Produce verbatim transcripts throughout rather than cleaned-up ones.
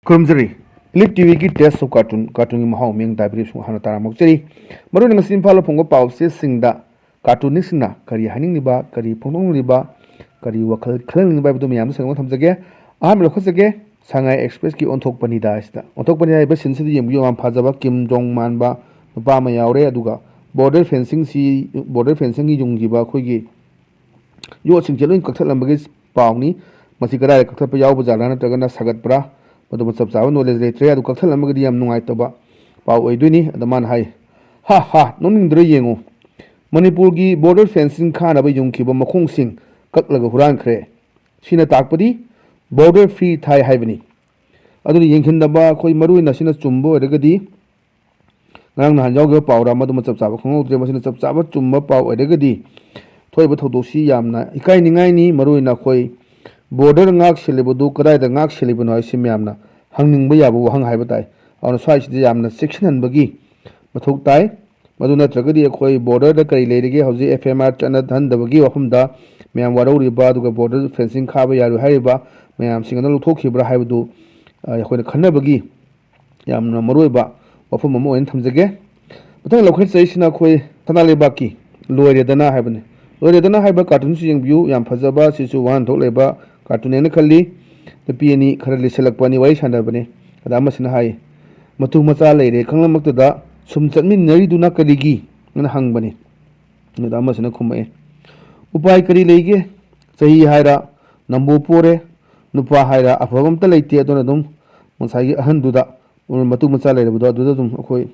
ꯈꯨꯔꯨꯝꯖꯔꯤ꯫ ꯏꯂꯤꯞ ꯇꯤꯚꯤꯒꯤ Taste of Cartoon, ꯀꯥꯔꯇꯨꯟꯒꯤ ꯃꯍꯥꯎ ꯃꯤꯌꯥꯝ ꯇꯥꯕꯤꯔꯤꯕꯁꯤꯡ ꯍꯥꯟꯅ ꯇꯥꯔꯥꯝ ꯑꯣꯛꯆꯔꯤ꯫ ꯃꯔꯨꯑꯣꯏꯅ ꯉꯁꯤ ꯏꯝꯐꯥꯜꯗ ꯐꯣꯡꯕ ꯄꯥꯎ ꯆꯦꯁꯤꯡꯗ ꯀꯥꯔꯇꯨꯟꯅꯤꯁꯤꯡꯅ ꯀꯔꯤ ꯍꯥꯏꯅꯤꯡꯂꯤꯕ, ꯀꯔꯤ ꯐꯣꯡꯗꯣꯛꯅꯤꯡꯂꯤꯕ, ꯀꯔꯤ ꯋꯥꯈꯜ ꯈꯜꯍꯟꯅꯤꯡꯂꯤꯕ ꯍꯥꯏꯕꯗꯨ ꯃꯌꯥꯝꯗ ꯁꯟꯗꯣꯛꯅ ꯊꯝꯖꯒꯦ꯫ ꯑꯍꯥꯟꯕ ꯂꯧꯈꯠꯆꯒꯦ, ꯁꯉꯥꯏ ꯑꯦꯛꯁꯄ꯭ꯔꯦꯁꯀꯤ ꯑꯣꯟꯊꯣꯛꯄꯅꯤꯗ ꯍꯥꯏꯁꯤꯗ꯫ ꯑꯣꯟꯊꯣꯛꯄꯅꯤꯗ ꯍꯥꯏꯕ ꯁꯤꯟꯁꯤꯗ ꯌꯦꯡꯕꯤꯌꯨ, ꯌꯥꯝ ꯐꯖꯕ ꯀꯤꯝ ꯖꯣꯡ ꯃꯥꯟꯕ ꯅꯨꯄꯥ ꯑꯃ ꯌꯥꯎꯔꯦ, ꯑꯗꯨꯒ ꯕꯣꯔꯗꯔ ꯐꯦꯟꯁꯤꯡꯁꯤ, ꯕꯣꯔꯗꯔ ꯐꯦꯟꯁꯤꯡꯒꯤ ꯌꯨꯝꯈꯤꯕ ꯑꯩꯈꯣꯏꯒꯤ ꯌꯣꯠꯁꯤꯡꯁꯦ ꯂꯣꯏ ꯀꯛꯊꯠꯂꯝꯕꯒꯤ ꯄꯥꯎꯅꯤ꯫ ꯃꯁꯤ ꯀꯗꯥꯏꯗ ꯀꯛꯊꯠꯄ ꯌꯥꯎꯕ ꯖꯥꯠꯂꯥ ꯅꯠꯇ꯭ꯔꯒꯅ ꯁꯥꯒꯠꯄ꯭ꯔꯥ? ꯃꯗꯨꯃ ꯆꯞ ꯆꯥꯕ ꯅꯣꯂꯦꯖ ꯂꯩꯇ꯭ꯔꯦ꯫ ꯑꯗꯨ ꯀꯛꯊꯠꯂꯝꯃꯒꯗꯤ ꯌꯥꯝ ꯅꯨꯡꯉꯥꯏꯇꯕ ꯄꯥꯎ ꯑꯣꯏꯗꯣꯏꯅꯤ꯫ ꯑꯗ ꯃꯥꯅ ꯍꯥꯏ, "ꯍꯥ ꯍꯥ, ꯅꯣꯛꯅꯤꯡꯗ꯭ꯔꯥ ꯌꯦꯡꯉꯨ, ꯃꯅꯤꯄꯨꯔꯒꯤ ꯕꯣꯔꯗꯔ ꯐꯦꯟꯁꯤꯡ ꯈꯥꯅꯕ ꯌꯨꯡꯈꯤꯕ ꯃꯈꯣꯡꯁꯤꯡ ꯀꯛꯂꯒ ꯍꯨꯔꯥꯟꯈ꯭ꯔꯦ꯫ ꯁꯤꯅ ꯇꯥꯛꯄꯗꯤ ꯕꯣꯔꯗꯔ ꯐ꯭ꯔꯤ ꯊꯥꯏ ꯍꯥꯏꯕꯅꯤ"꯫ ꯑꯗꯨꯅ ꯌꯦꯡꯁꯤꯟꯗꯕ ꯑꯩꯈꯣꯏ, ꯃꯔꯨꯑꯣꯏꯅ ꯁꯤꯅ ꯆꯨꯝꯕ ꯑꯣꯏꯔꯒꯗꯤ, ꯉꯔꯥꯡ ꯅꯍꯥꯟ ꯌꯥꯎꯈꯤꯕ ꯄꯥꯎꯔ, ꯃꯗꯨꯃ ꯆꯞ ꯆꯥꯕ ꯈꯪꯍꯧꯗ꯭ꯔꯦ꯫ ꯃꯁꯤꯅ ꯆꯞ ꯆꯥꯕ ꯆꯨꯝꯕ ꯄꯥꯎ ꯑꯣꯏꯔꯒꯗꯤ, ꯊꯣꯛꯏꯕ ꯊꯧꯗꯣꯛꯁꯤ ꯌꯥꯝꯅ ꯏꯀꯥꯏꯅꯤꯡꯉꯥꯏꯅꯤ꯫ ꯃꯔꯨꯑꯣꯏꯅ ꯑꯩꯈꯣꯏ ꯕꯣꯔꯗꯔ ꯉꯥꯛ ꯁꯦꯜꯂꯤꯕꯗꯨ ꯀꯗꯥꯏꯗ ꯉꯥꯛ ꯁꯦꯜꯂꯤꯕꯅꯣ ꯍꯥꯏꯁꯤ ꯃꯌꯥꯝꯅ ꯍꯪꯅꯤꯡꯕ ꯌꯥꯕ ꯋꯥꯍꯪ ꯍꯥꯏꯕ ꯇꯥꯏ꯫ ꯑꯗꯨꯅ ꯁ꯭ꯋꯥꯏꯁꯤꯗ ꯌꯥꯝꯅ ꯆꯦꯛꯁꯤꯟꯍꯟꯕꯒꯤ ꯃꯊꯧ ꯇꯥꯏ꯫ ꯃꯗꯨ ꯅꯠꯇ꯭ꯔꯒꯗꯤ ꯑꯩꯈꯣꯏ ꯕꯣꯔꯗꯔꯗ ꯀꯔꯤ ꯂꯩꯔꯤꯒꯦ, ꯍꯧꯖꯤꯛ ꯑꯦꯐ ꯑꯥꯏ ꯑꯥꯔ ꯆꯠꯅꯍꯟꯗꯕꯒꯤ ꯋꯥꯐꯝꯗ ꯃꯌꯥꯝ ꯋꯥꯔꯧꯔꯤꯕ, ꯑꯗꯨꯒ ꯕꯣꯔꯗꯔ ꯐꯦꯟꯁꯤꯡ ꯈꯥꯕ ꯌꯥꯔꯣꯏ ꯍꯥꯏꯔꯤꯕ ꯃꯌꯥꯝꯁꯤꯡ ꯑꯗꯨ ꯂꯧꯊꯣꯛꯈꯤꯕ꯭ꯔꯥ ꯍꯥꯏꯕꯗꯨ, ꯑ, ꯑꯩꯈꯣꯏꯅ ꯈꯟꯅꯕꯒꯤ ꯌꯥꯝꯅ ꯃꯔꯨꯑꯣꯏꯕ ꯋꯥꯐꯝ ꯑꯃ ꯑꯣꯏꯅ ꯊꯝꯖꯒꯦ꯫ ꯃꯊꯪ ꯂꯧꯈꯠꯆꯔꯤꯁꯤꯅ ꯑꯩꯈꯣꯏ ꯁꯅꯥ ꯂꯩꯕꯥꯛꯀꯤ "ꯂꯣꯏꯔꯦꯗꯅ" ꯍꯥꯏꯕꯅꯤ꯫ "ꯂꯣꯏꯔꯦꯗꯅ" ꯍꯥꯏꯕ ꯀꯥꯔꯇꯨꯟꯁꯨ ꯌꯦꯡꯕꯤꯌꯨ, ꯌꯥꯝ ꯐꯖꯕ, ꯁꯤꯁꯨ ꯋꯥꯍꯟꯊꯣꯛ ꯂꯩꯕ ꯀꯥꯔꯇꯨꯟꯅꯦꯅ ꯈꯜꯂꯤ꯫ ꯅꯨꯄꯤ ꯑꯅꯤ ꯈꯔ ꯂꯤꯁꯜꯂꯛꯄ ꯑꯅꯤ ꯋꯥꯔꯤ ꯁꯥꯟꯅꯕꯅꯤ꯫ ꯑꯗ ꯑꯃꯁꯤꯅ ꯍꯥꯏ, "ꯃꯇꯨ ꯃꯆꯥ ꯂꯩꯔꯦ ꯈꯪꯂꯃꯛꯇꯗ ꯁꯨꯝ ꯆꯠꯃꯤꯟꯅꯔꯤꯗꯨꯅ ꯀꯔꯤꯒꯤ?" ꯑꯅ ꯍꯪꯕꯅꯤ꯫ ꯑꯗ ꯑꯃꯁꯤꯅ ꯈꯨꯝꯃꯛꯑꯦ, "ꯎꯄꯥꯏ ꯀꯔꯤ ꯂꯩꯒꯦ? ꯆꯍꯤ ꯍꯥꯏꯔ ꯅꯝꯕꯣ ꯄꯣꯔꯦ, ꯅꯨꯄꯥ ꯍꯥꯏꯔ ꯑꯐꯕ ꯑꯝꯇ ꯂꯩꯇꯦ, ꯑꯗꯨꯅ ꯑꯗꯨꯝ ꯉꯁꯥꯏꯒꯤ ꯑꯍꯟꯗꯨꯗ ꯃꯇꯨ ꯃꯆꯥ ꯂꯩꯔꯕꯗꯣ ꯑꯗꯨꯗ ꯑꯗꯨꯝ ꯑꯩꯈꯣꯏ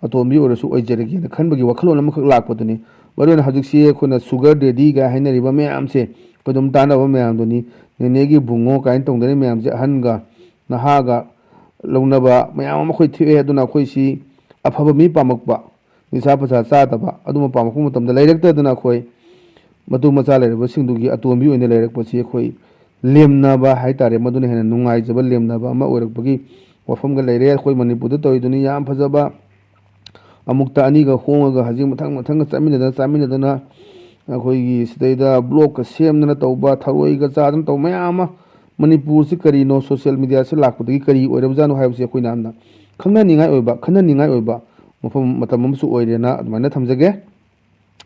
ꯑꯇꯣꯝꯕꯤ ꯑꯣꯏꯔꯁꯨ ꯑꯣꯏꯖꯔꯒꯦꯅ ꯈꯟꯕꯒꯤ ꯋꯥꯈꯜꯂꯣꯟ ꯑꯃꯈꯛ ꯂꯥꯛꯄꯗꯨꯅꯤ"꯫ ꯃꯔꯨꯑꯣꯏꯅ ꯍꯧꯖꯤꯛꯁꯤ ꯑꯩꯈꯣꯏꯅ ꯁꯨꯒꯔ ꯗꯦꯗꯤꯒ ꯍꯥꯏꯅꯔꯤꯕ ꯃꯌꯥꯝꯁꯦ, ꯑꯩꯈꯣꯏ ꯑꯗꯨꯝ ꯇꯥꯟꯅꯕ ꯃꯌꯥꯝꯗꯨꯅꯤ꯫ "ꯅꯦꯅꯦꯒꯤ ꯕꯨꯡꯉꯣ" ꯀꯥꯏꯅ ꯇꯧꯅꯔꯤ ꯃꯌꯥꯝꯁꯦ, ꯑꯍꯟꯒ ꯅꯍꯥꯒ ꯂꯧꯅꯕ ꯃꯌꯥꯝ ꯑꯃ ꯑꯩꯈꯣꯏ ꯊꯣꯛꯑꯦ꯫ ꯑꯗꯨꯅ ꯑꯩꯈꯣꯏꯁꯤ ꯑꯐꯕ ꯃꯤ ꯄꯥꯝꯃꯛꯄ, ꯅꯤꯁꯥ ꯄꯁꯥ ꯆꯥꯗꯕ, ꯑꯗꯨꯝꯕ ꯄꯥꯝꯃꯛꯄ ꯃꯇꯝꯗ ꯂꯩꯔꯛꯇꯗꯅ ꯑꯩꯈꯣꯏ ꯃꯇꯨ ꯃꯆꯥ ꯂꯩꯔꯕꯁꯤꯡꯗꯨꯒꯤ ꯑꯇꯣꯝꯕꯤ ꯑꯣꯏꯅ ꯂꯩꯔꯛꯄꯁꯤ ꯑꯩꯈꯣꯏ ꯂꯦꯝꯅꯕ ꯍꯥꯏꯇꯥꯔꯦ, ꯃꯗꯨꯅ ꯍꯦꯟꯅ ꯅꯨꯡꯉꯥꯏꯖꯕ, ꯂꯦꯝꯅꯕ ꯑꯃ ꯑꯣꯏꯔꯛꯄꯒꯤ ꯋꯥꯐꯝꯒ ꯂꯩꯔꯦ꯫ ꯑꯩꯈꯣꯏ ꯃꯅꯤꯄꯨꯔꯗ ꯇꯧꯔꯤꯗꯨꯅꯤ ꯌꯥꯝ ꯐꯖꯕ, ꯑꯃꯨꯛꯇ ꯑꯅꯤꯒ ꯍꯣꯡꯉꯒ ꯍꯧꯖꯤꯛ ꯃꯊꯪ ꯃꯊꯪꯒ ꯆꯠꯃꯤꯟꯅꯗꯅ ꯆꯥꯃꯤꯟꯅꯗꯅ ꯑꯩꯈꯣꯏꯒꯤ ꯁꯤꯗꯩꯗ ꯕ꯭ꯂꯣꯛꯀ ꯁꯦꯝꯗꯅ ꯇꯧꯕ, ꯊꯔꯣꯏꯒ ꯆꯥꯗꯅ ꯇꯧꯕ ꯃꯌꯥꯝ ꯑꯃ, ꯃꯅꯤꯄꯨꯔꯁꯤ ꯀꯔꯤꯅꯣ, ꯁꯣꯁꯤꯌꯦꯜ ꯃꯦꯗꯤꯌꯥꯁꯤ ꯂꯥꯛꯄꯗꯒꯤ ꯀꯔꯤ ꯑꯣꯏꯔꯕꯖꯥꯠꯅꯣ ꯍꯥꯏꯕꯁꯤ ꯑꯩꯈꯣꯏꯅ ꯌꯥꯝꯅ ꯈꯪꯅꯅꯤꯡꯉꯥꯏ ꯑꯣꯏꯕ, ꯈꯟꯅꯅꯤꯡꯉꯥꯏ ꯑꯣꯏꯕ ꯃꯐꯝ, ꯃꯇꯝ ꯑꯃꯁꯨ ꯑꯣꯏꯔꯦꯅ ꯑꯗꯨꯃꯥꯏꯅ ꯊꯝꯖꯒꯦ꯫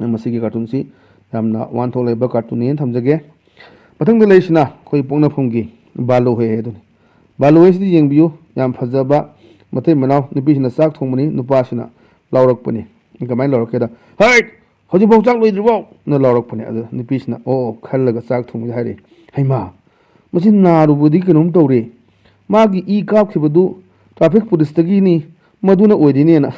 ꯃꯁꯤꯒꯤ ꯀꯥꯔꯇꯨꯟꯁꯤ ꯌꯥꯝꯅ ꯋꯥꯍꯟꯊꯣꯛ ꯂꯩꯕ ꯀꯥꯔꯇꯨꯟꯅꯦꯅ ꯊꯝꯖꯒꯦ꯫ ꯃꯊꯪꯗ ꯂꯩꯔꯤꯁꯤꯅ ꯑꯩꯈꯣꯏ ꯄꯣꯛꯅꯐꯝꯒꯤ ꯕꯥꯂꯨ ꯍꯣꯏ ꯍꯥꯏꯗꯨꯅꯤ꯫ ꯕꯥꯂꯨ ꯍꯣꯏꯁꯤꯗꯤ ꯌꯦꯡꯕꯤꯌꯨ, ꯌꯥꯝ ꯐꯖꯕ ꯃꯇꯩ ꯃꯅꯥꯎ, ꯅꯨꯄꯤꯁꯤꯅ ꯆꯥꯛ ꯊꯣꯡꯕꯅꯤ, ꯅꯨꯄꯥꯁꯤꯅ ꯂꯥꯎꯔꯛꯄꯅꯤ꯫ ꯀꯃꯥꯏꯅ ꯂꯥꯎꯔꯛꯀꯦꯗ, "ꯍꯩꯠ! ꯍꯧꯖꯤꯛꯐꯥꯎ ꯆꯥꯛ ꯂꯣꯏꯗ꯭ꯔꯤꯕꯣ?" ꯅ ꯂꯥꯎꯔꯛꯄꯅꯦ꯫ ꯑꯗꯨ ꯅꯨꯄꯤꯁꯤꯅ, "ꯑꯣ, ꯑꯣ," ꯈꯜꯂꯒ ꯆꯥꯛ ꯊꯣꯡꯕꯁꯦ ꯍꯥꯏꯔꯛꯏ꯫ "ꯍꯩꯃꯥ, ꯃꯁꯤ ꯅꯥꯔꯨꯕꯗꯤ ꯀꯩꯅꯣꯝ ꯇꯧꯔꯦ꯫ ꯃꯥꯒꯤ ꯏ ꯀꯥꯞꯈꯤꯕꯗꯨ ꯇ꯭ꯔꯥꯐꯤꯛ ꯄꯨꯂꯤꯁꯇꯒꯤꯅꯤ, ꯃꯗꯨꯅ ꯑꯣꯏꯗꯣꯏꯅꯦꯅ"꯫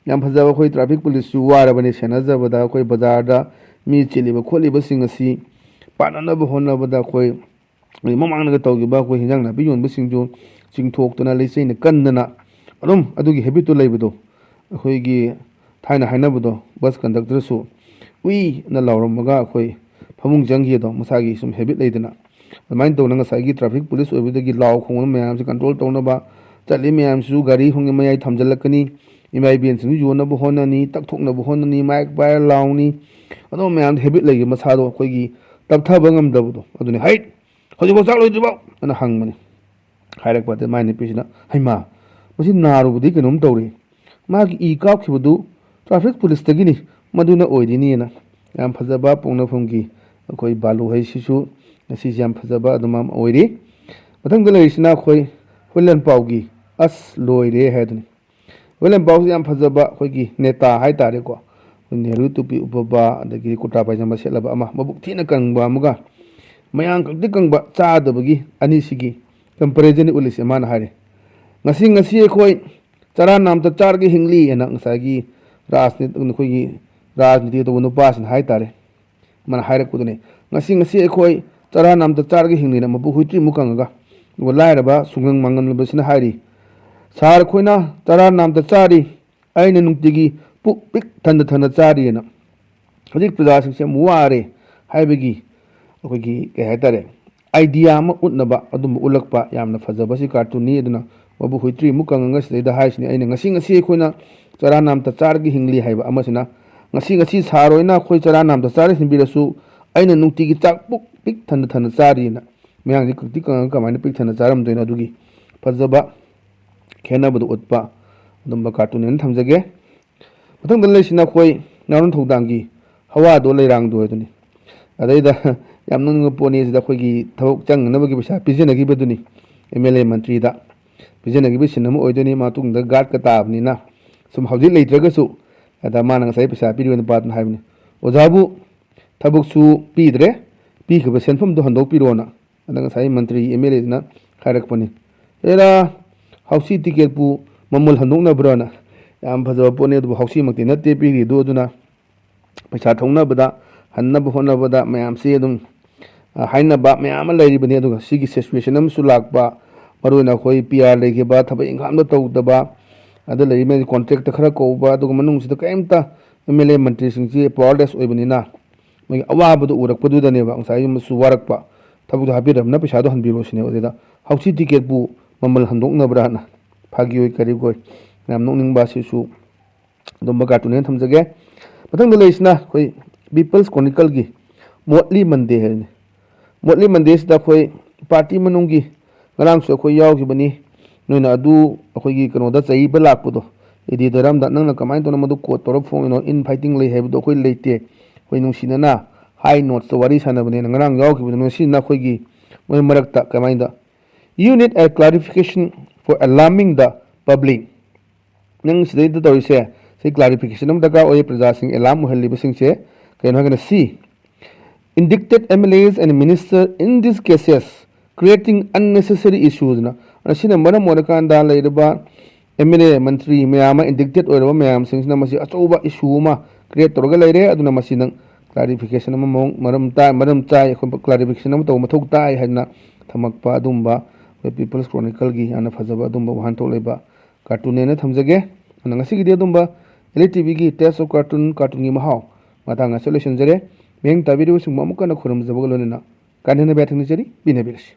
ꯌꯥꯝ ꯐꯖꯕ ꯑꯩꯈꯣꯏ ꯇ꯭ꯔꯥꯐꯤꯛ ꯄꯨꯂꯤꯁꯁꯨ ꯋꯥꯔꯕꯅꯤ ꯁꯦꯟꯅꯖꯕꯗ꯫ ꯑꯩꯈꯣꯏ ꯕꯖꯥꯔꯗ ꯃꯤ ꯆꯤꯜꯂꯤꯕ ꯈꯣꯠꯂꯤꯕꯁꯤꯡ ꯑꯁꯤ ꯄꯥꯟꯅꯅꯕ ꯍꯣꯠꯅꯕꯗ ꯑꯩꯈꯣꯏ ꯑꯗꯩ ꯃꯃꯥꯡꯗꯒ ꯇꯧꯈꯤꯕ ꯑꯩꯈꯣꯏ ꯍꯤꯟꯖꯥꯡ ꯅꯥꯄꯤ ꯌꯣꯟꯕꯁꯤꯡꯁꯨ ꯆꯤꯡꯊꯣꯛꯇꯅ, ꯂꯩꯆꯩꯅ ꯀꯟꯗꯅ ꯑꯗꯨꯝ ꯑꯗꯨꯒꯤ ꯍꯦꯕꯤꯠꯇꯨ ꯂꯩꯕꯗꯣ, ꯑꯩꯈꯣꯏꯒꯤ ꯊꯥꯏꯅ ꯍꯥꯏꯅꯕꯗꯣ, ꯕꯁ ꯀꯟꯗꯛꯇꯔꯁꯨ "ꯎꯏ" ꯑꯅ ꯂꯥꯎꯔꯝꯃꯒ ꯑꯩꯈꯣꯏ ꯐꯃꯨꯡ ꯆꯪꯈꯤꯗꯣ, ꯃꯁꯥꯒꯤ ꯁꯨꯝ ꯍꯦꯕꯤꯠ ꯂꯩꯗꯅ꯫ ꯑꯗꯨꯃꯥꯏꯅ ꯇꯧꯅ ꯉꯁꯥꯏꯒꯤ ꯇ꯭ꯔꯥꯐꯤꯛ ꯄꯨꯂꯤꯁ ꯑꯣꯏꯕꯗꯒꯤ ꯂꯥꯎ ꯈꯣꯡꯕ ꯃꯌꯥꯝꯁꯦ ꯀꯟꯇ꯭ꯔꯣꯜ ꯇꯧꯅꯕ ꯆꯠꯂꯤ ꯃꯌꯥꯝꯁꯤꯁꯨ ꯒꯥꯔꯤ ꯈꯣꯡꯒꯤ ꯃꯌꯥꯏ ꯊꯝꯖꯤꯜꯂꯛꯀꯅꯤ, ꯏꯃꯥ ꯏꯕꯦꯟꯁꯤꯡꯁꯨ ꯌꯣꯟꯅꯕ ꯍꯣꯠꯅꯅꯤ, ꯇꯛꯊꯣꯛꯅꯕ ꯍꯣꯠꯅꯅꯤ, ꯃꯥꯏꯛ ꯄꯥꯏꯔ ꯂꯥꯎꯅꯤ, ꯑꯗꯨꯝꯕ ꯃꯌꯥꯝꯗꯣ ꯍꯦꯕꯤꯠ ꯂꯩꯈꯤꯕ, ꯃꯁꯥꯗꯣ ꯑꯩꯈꯣꯏꯒꯤ ꯇꯞꯊꯕ ꯉꯝꯗꯕꯗꯣ꯫ ꯑꯗꯨꯅꯤ, "ꯍꯩꯠ! ꯍꯧꯖꯤꯛꯐꯥꯎ ꯆꯥꯛ ꯂꯣꯏꯗ꯭ꯔꯤꯕꯣ?" ꯑꯅ ꯍꯪꯕꯅꯤ꯫ ꯍꯥꯏꯔꯛꯄꯗ ꯃꯥꯏ ꯅꯨꯄꯤꯁꯤꯅ, "ꯍꯩꯃꯥ, ꯃꯁꯤ ꯅꯥꯔꯨꯕꯗꯤ ꯀꯩꯅꯣꯝ ꯇꯧꯔꯦ꯫ ꯃꯥꯒꯤ ꯏ ꯀꯥꯞꯈꯤꯕꯗꯨ ꯇ꯭ꯔꯥꯐꯤꯛ ꯄꯨꯂꯤꯁꯇꯒꯤꯅꯤ, ꯃꯗꯨꯅ ꯑꯣꯏꯗꯣꯏꯅꯤꯅ"꯫ ꯌꯥꯝ ꯐꯖꯕ ꯄꯣꯛꯅꯐꯝꯒꯤ ꯑꯩꯈꯣꯏ ꯕꯥꯂꯨ ꯍꯩꯁꯤꯁꯨ ꯉꯁꯤꯁꯦ ꯌꯥꯝ ꯐꯖꯕ ꯑꯗꯨꯝ ꯑꯃ ꯑꯣꯏꯔꯤ꯫ ꯃꯊꯪꯗ ꯂꯩꯔꯤꯁꯤꯅ ꯑꯩꯈꯣꯏ ꯍꯨꯏꯂꯦꯟ ꯄꯥꯎꯒꯤ "ꯑꯁ ꯂꯣꯏꯔꯦ" ꯍꯥꯏꯗꯨꯅꯤ꯫ ꯍꯨꯏꯂꯦꯟ ꯄꯥꯎꯁꯤ ꯌꯥꯝ ꯐꯖꯕ ꯑꯩꯈꯣꯏꯒꯤ ꯅꯦꯇꯥ ꯍꯥꯏꯇꯥꯔꯦꯀꯣ꯫ ꯑꯩꯈꯣꯏ ꯅꯦꯍꯔꯨ ꯇꯨꯄꯤ ꯎꯞꯄꯕ, ꯑꯗꯒꯤ ꯀꯨꯔꯇꯥ ꯄꯥꯏꯖꯃ ꯁꯦꯠꯂꯕ ꯑꯃ, ꯃꯕꯨꯛ ꯊꯤꯅ ꯀꯪꯕ ꯑꯃꯒ, ꯃꯌꯥꯡ ꯀꯪꯇ꯭ꯔꯤꯛ ꯀꯪꯕ ꯆꯥꯗꯕꯒꯤ ꯑꯅꯤꯁꯤꯒꯤ ꯀꯝꯄꯦꯔꯤꯖꯟꯅꯤ ꯎꯠꯂꯤꯁꯦ꯫ ꯃꯥꯅ ꯍꯥꯏꯔꯦ, "ꯉꯁꯤ, ꯉꯁꯤ ꯑꯩꯈꯣꯏ ꯆꯔꯥ ꯅꯥꯝꯇ ꯆꯥꯔꯒ ꯍꯤꯡꯂꯤ" ꯍꯥꯏꯅ ꯉꯁꯥꯏꯒꯤ ꯔꯥꯖꯅꯤꯇꯤ, ꯑꯩꯈꯣꯏꯒꯤ ꯔꯥꯖꯅꯤꯇꯤ ꯇꯧꯕ ꯅꯨꯄꯥꯁꯤꯅ ꯍꯥꯏꯇꯥꯔꯦ꯫ ꯃꯥꯅ ꯍꯥꯏꯔꯛꯄꯗꯨꯅꯤ, "ꯉꯁꯤ, ꯉꯁꯤ ꯑꯩꯈꯣꯏ ꯆꯔꯥ ꯅꯥꯝꯇ ꯆꯥꯔꯒ ꯍꯤꯡꯂꯤꯅ ꯃꯕꯨꯛ ꯍꯨꯏꯇ꯭ꯔꯤꯃꯨꯛ ꯀꯪꯉꯒ"꯫ ꯑꯗꯨꯒ ꯂꯥꯏꯔꯕ ꯁꯨꯡꯒꯪ ꯃꯥꯡꯉꯝꯂꯕꯁꯤꯅ ꯍꯥꯏꯔꯤ, "ꯁꯥꯔ, ꯑꯩꯈꯣꯏꯅ ꯆꯔꯥ ꯅꯥꯝꯇ ꯆꯥꯔꯤ, ꯑꯩꯅ ꯅꯨꯡꯇꯤꯒꯤ ꯄꯨꯛ ꯄꯤꯛ ꯊꯟꯅ ꯊꯟꯅ ꯆꯥꯔꯤꯅ"꯫ ꯍꯧꯖꯤꯛ ꯄ꯭ꯔꯖꯥꯁꯤꯡꯁꯦ ꯌꯥꯝ ꯋꯥꯔꯦ ꯍꯥꯏꯕꯒꯤ ꯑꯩꯈꯣꯏꯒꯤ, ꯀꯩ ꯍꯥꯏꯇꯥꯔꯦ, ꯑꯥꯏꯗꯤꯌꯥ ꯑꯃ ꯎꯠꯅꯕ ꯑꯗꯨꯝꯕ ꯎꯠꯂꯛꯄ ꯌꯥꯝꯅ ꯐꯖꯕ ꯁꯤ ꯀꯥꯔꯇꯨꯟꯅꯤ꯫ ꯑꯗꯨꯅ ꯃꯕꯨꯛ ꯍꯨꯏꯇ꯭ꯔꯤꯃꯨꯛ ꯀꯪꯉꯒ ꯁꯤꯗꯩꯗ ꯍꯥꯏꯔꯤꯁꯤꯅꯤ, "ꯑꯩꯅ ꯉꯁꯤ, ꯉꯁꯤ ꯑꯩꯈꯣꯏꯅ ꯆꯔꯥ ꯅꯥꯝꯇ ꯆꯥꯔꯒ ꯍꯤꯡꯂꯤ" ꯍꯥꯏꯕ ꯑꯃꯁꯤꯅ, "ꯉꯁꯤ, ꯉꯁꯤ ꯁꯥꯔ ꯍꯣꯏꯅ ꯑꯩꯈꯣꯏ ꯆꯔꯥ ꯅꯥꯝꯇ ꯆꯥꯔ ꯍꯤꯡꯕꯤꯔꯁꯨ, ꯑꯩꯅ ꯅꯨꯡꯇꯤꯒꯤ ꯆꯥꯛ ꯄꯨꯛ ꯄꯤꯛ ꯊꯟꯅ ꯊꯟꯅ ꯆꯥꯔꯤꯅ"꯫ ꯃꯌꯥꯡꯁꯤ ꯀꯪꯇꯤ ꯀꯪꯉꯒ ꯀꯃꯥꯏꯅ ꯄꯤꯛ ꯊꯟꯅ ꯆꯥꯔꯝꯗꯣꯏꯅꯣ, ꯑꯗꯨꯒꯤ ꯐꯖꯕ ꯈꯦꯠꯅꯕꯗꯨ ꯎꯠꯄ ꯑꯗꯨꯝꯕ ꯀꯥꯔꯇꯨꯟ ꯑꯣꯏꯅ ꯊꯝꯖꯒꯦ꯫ ꯃꯊꯪꯗ ꯂꯩꯔꯤꯁꯤꯅ ꯑꯩꯈꯣꯏ ꯅꯥꯔꯣꯟ ꯊꯧꯗꯥꯡꯒꯤ ꯍꯋꯥꯗꯣ ꯂꯩꯔꯥꯡꯗꯣ ꯍꯥꯏꯗꯨꯅꯤ꯫ ꯑꯗꯩꯗ ꯌꯥꯝ ꯅꯣꯛꯅꯤꯡꯕ ꯄꯣꯠꯅꯤ꯫ ꯁꯤꯗ ꯑꯩꯈꯣꯏꯒꯤ ꯊꯕꯛ ꯆꯪꯅꯅꯕꯒꯤ ꯄꯩꯁꯥ ꯄꯤꯖꯅꯈꯤꯕꯗꯨꯅꯤ, ꯑꯦꯝ ꯑꯦꯜ ꯑꯦ ꯃꯟꯇ꯭ꯔꯤꯗ ꯄꯤꯖꯅꯈꯤꯕ ꯁꯤꯟ ꯑꯃ ꯑꯣꯏꯗꯣꯏꯅꯤ꯫ ꯃꯇꯨꯡꯗ ꯒꯥꯔꯗꯀ ꯇꯥꯕꯅꯤꯅ ꯁꯨꯝ ꯍꯧꯖꯤꯛ ꯂꯩꯇ꯭ꯔꯒꯁꯨ, ꯑꯗ ꯃꯥꯅ ꯉꯁꯥꯏ ꯄꯩꯁꯥ ꯄꯤꯔꯤꯕ ꯅꯨꯄꯥꯗꯨꯅ ꯍꯥꯏꯕꯅꯤ, "ꯑꯣꯖꯥꯕꯨ ꯊꯕꯛꯁꯨ ꯄꯤꯗ꯭ꯔꯦ, ꯄꯤꯈꯤꯕ ꯁꯦꯟꯐꯝꯗꯣ ꯍꯟꯗꯣꯛꯄꯤꯔꯣꯅ"꯫ ꯑꯗ ꯉꯁꯥꯏ ꯃꯟꯇ꯭ꯔꯤ ꯑꯦꯝ ꯑꯦꯜ ꯑꯦꯗꯨꯅ ꯍꯥꯏꯔꯛꯄꯅꯤ, "ꯑꯦꯔꯥ, ꯍꯥꯎꯁꯤ ꯇꯤꯀꯦꯠꯄꯨ ꯃꯃꯜ ꯍꯟꯗꯣꯛꯅꯕ꯭ꯔꯥꯅ?" ꯌꯥꯝ ꯐꯖꯕ ꯄꯣꯠꯅꯤ, ꯑꯗꯨꯕꯨ ꯍꯥꯎꯁꯤꯃꯛꯇꯤ ꯅꯠꯇꯦ ꯄꯤꯔꯤꯗꯨ꯫ ꯑꯗꯨꯅ ꯄꯩꯁꯥ ꯊꯧꯅꯕꯗ, ꯍꯟꯅꯕ ꯍꯣꯠꯅꯕꯗ ꯃꯌꯥꯝꯁꯤ ꯑꯗꯨꯝ, ꯑ, ꯍꯥꯏꯅꯕ ꯃꯌꯥꯝ ꯑꯃ ꯂꯩꯔꯤꯕꯅꯤ꯫ ꯑꯗꯨꯒ ꯁꯤꯒꯤ ꯁꯤꯆꯨꯋꯦꯁꯟ ꯑꯃꯁꯨ ꯂꯥꯛꯄ, ꯃꯔꯨꯑꯣꯏꯅ ꯑꯩꯈꯣꯏ ꯄꯤ ꯑꯥꯔ ꯂꯩꯈꯤꯕ, ꯊꯕꯛ ꯏꯪꯈꯥꯡꯗꯣ ꯇꯧꯗꯕ, ꯑꯗ ꯂꯩꯔꯤꯕ ꯀꯣꯟꯇ꯭ꯔꯦꯛꯇ ꯈꯔ ꯀꯧꯕ, ꯑꯗꯨꯒ ꯃꯅꯨꯡꯁꯤꯗ ꯀꯔꯤꯝꯇ ꯑꯦꯝ ꯑꯦꯜ ꯑꯦ ꯃꯟꯇ꯭ꯔꯤꯁꯤꯡꯁꯤ ꯄꯋꯥꯔꯂꯦꯁ ꯑꯣꯏꯕꯅꯤꯅ ꯃꯣꯏꯒꯤ ꯑꯋꯥꯕꯗꯨ ꯎꯔꯛꯄꯗꯨꯗꯅꯦꯕ ꯉꯁꯥꯏꯒꯤ ꯃꯁꯨ ꯋꯥꯔꯛꯄ꯫ ꯊꯕꯛꯇꯣ ꯍꯥꯞꯄꯤꯔꯕꯅ ꯄꯩꯁꯥꯗꯣ ꯍꯟꯕꯤꯔꯣ ꯁꯤꯅꯦꯕ꯫ ꯑꯗꯨꯗ ꯍꯥꯎꯁꯤ ꯇꯤꯀꯦꯠꯄꯨ ꯃꯃꯜ ꯍꯟꯗꯣꯛꯅꯕ꯭ꯔꯥꯅ ꯐꯥꯒꯤ ꯑꯣꯏ ꯀꯔꯤ ꯑꯣꯏ ꯌꯥꯝ ꯅꯣꯛꯅꯤꯡꯕ ꯑꯁꯤꯁꯨ ꯑꯗꯨꯝꯕ ꯀꯥꯔꯇꯨꯟ ꯑꯣꯏꯅ ꯊꯝꯖꯒꯦ꯫ ꯃꯊꯪꯗ ꯂꯩꯔꯤꯁꯤꯅ ꯑꯩꯈꯣꯏ ꯄꯤꯄꯜꯁ ꯀ꯭ꯔꯣꯅꯤꯀꯜꯒꯤ ꯃꯣꯠꯂꯤ ꯃꯟꯗꯦ ꯍꯥꯏꯕꯅꯤ꯫ ꯃꯣꯠꯂꯤ ꯃꯟꯗꯦꯁꯤꯗ ꯑꯩꯈꯣꯏ ꯄꯥꯔꯇꯤ ꯃꯅꯨꯡꯒꯤ ꯉꯔꯥꯡꯁꯨ ꯑꯩꯈꯣꯏ ꯌꯥꯎꯈꯤꯕꯅꯤ꯫ ꯅꯣꯏꯅ ꯑꯗꯨ ꯑꯩꯈꯣꯏꯒꯤ ꯀꯩꯅꯣꯗ ꯆꯩꯕ ꯂꯥꯛꯄꯗꯣ, ꯑꯦꯗꯤ ꯗꯔꯝꯗ ꯅꯪꯅ ꯀꯃꯥꯏꯅ ꯇꯧꯅ ꯃꯗꯨ ꯀꯣꯠ ꯇꯧꯔ ꯐꯣꯡꯉꯤꯅꯣ? ꯏꯟ ꯐꯥꯏꯇꯤꯡ ꯂꯩ ꯍꯥꯏꯕꯗꯣ ꯑꯩꯈꯣꯏ ꯂꯩꯇꯦ꯫ ꯑꯩꯈꯣꯏ ꯅꯨꯡꯁꯤꯅꯅ ꯍꯥꯏ ꯅꯣꯠꯁꯇ ꯋꯥꯔꯤ ꯁꯥꯟꯅꯕꯅꯦꯅ ꯉꯔꯥꯡ ꯌꯥꯎꯈꯤꯕꯗꯣ, ꯉꯁꯤꯅ ꯑꯩꯈꯣꯏꯒꯤ ꯃꯣꯏ ꯃꯔꯛꯇ ꯀꯃꯥꯏꯅ, "You need a clarification for alarming the public." ꯅꯪ ꯁꯤꯗꯩꯗ ꯇꯧꯔꯤꯁꯦ, ꯁꯤ ꯀ꯭ꯂꯥꯔꯤꯐꯤꯀꯦꯁꯟ ꯑꯃ ꯗꯔꯀꯥꯔ ꯑꯣꯏ꯫ ꯄ꯭ꯔꯖꯥꯁꯤꯡ ꯑꯦꯂꯥꯔꯝ ꯑꯣꯏꯍꯜꯂꯤꯕꯁꯤꯡꯁꯦ ꯀꯩꯅꯣ ꯍꯥꯏꯔꯒꯅ, "See, indicted M L As and minister in these cases creating unnecessary issues" ꯅ꯫ ꯑꯁꯤꯅ ꯃꯔꯝ ꯑꯣꯏꯔꯀꯥꯟꯗ ꯂꯩꯔꯤꯕ ꯑꯦꯝ ꯑꯦꯜ ꯑꯦ, ꯃꯟꯇ꯭ꯔꯤ ꯃꯌꯥꯝ ꯑꯃ, ꯏꯟꯗꯤꯛꯇꯦꯠ ꯑꯣꯏꯔꯕ ꯃꯌꯥꯝꯁꯤꯡꯁꯤꯅ ꯃꯁꯤ ꯑꯆꯧꯕ ꯏꯁꯨ ꯑꯃ ꯀ꯭ꯔꯤꯌꯦꯠ ꯇꯧꯔꯒ ꯂꯩꯔꯦ꯫ ꯑꯗꯨꯅ ꯃꯁꯤ ꯅꯪ ꯀ꯭ꯂꯥꯔꯤꯐꯤꯀꯦꯁꯟ ꯑꯃ ꯃꯑꯣꯡ ꯃꯔꯝ ꯇꯥꯏ, ꯃꯔꯝ ꯆꯥꯏ, ꯑꯩꯈꯣꯏ ꯀ꯭ꯂꯥꯔꯤꯐꯤꯀꯦꯁꯟ ꯑꯃ ꯇꯧꯕ ꯃꯊꯧ ꯇꯥꯏ ꯍꯥꯏꯗꯅ ꯊꯝꯃꯛꯄ ꯑꯗꯨꯝꯕ ꯑꯩꯈꯣꯏ ꯄꯤꯄꯜꯁ ꯀ꯭ꯔꯣꯅꯤꯀꯜꯒꯤ ꯌꯥꯝꯅ ꯐꯖꯕ ꯑꯗꯨꯝꯕ ꯋꯥꯍꯟꯊꯣꯛ ꯂꯩꯕ ꯀꯥꯔꯇꯨꯟꯅꯦꯅ ꯊꯝꯖꯒꯦ꯫ ꯑꯗꯨꯅ ꯉꯁꯤꯒꯤꯗꯤ ꯑꯗꯨꯝꯕ ꯑꯦꯜ ꯏ ꯇꯤ ꯚꯤꯒꯤ Taste of Cartoon, ꯀꯥꯔꯇꯨꯟꯒꯤ ꯃꯍꯥꯎ ꯃꯇꯥꯡ ꯑꯁꯤꯗ ꯂꯣꯏꯁꯤꯟꯖꯔꯦ꯫ ꯃꯤꯠꯌꯦꯡ ꯇꯥꯕꯤꯔꯤꯕꯁꯤꯡꯕꯨ ꯑꯃꯨꯛ ꯍꯟꯅ ꯈꯨꯔꯨꯝꯖꯕꯒ ꯂꯣꯏꯅꯅ ꯀꯥꯏꯅꯅꯕ ꯌꯥꯊꯪ ꯅꯤꯖꯔꯤ꯫ ꯄꯤꯅꯕꯤꯔꯁꯤ꯫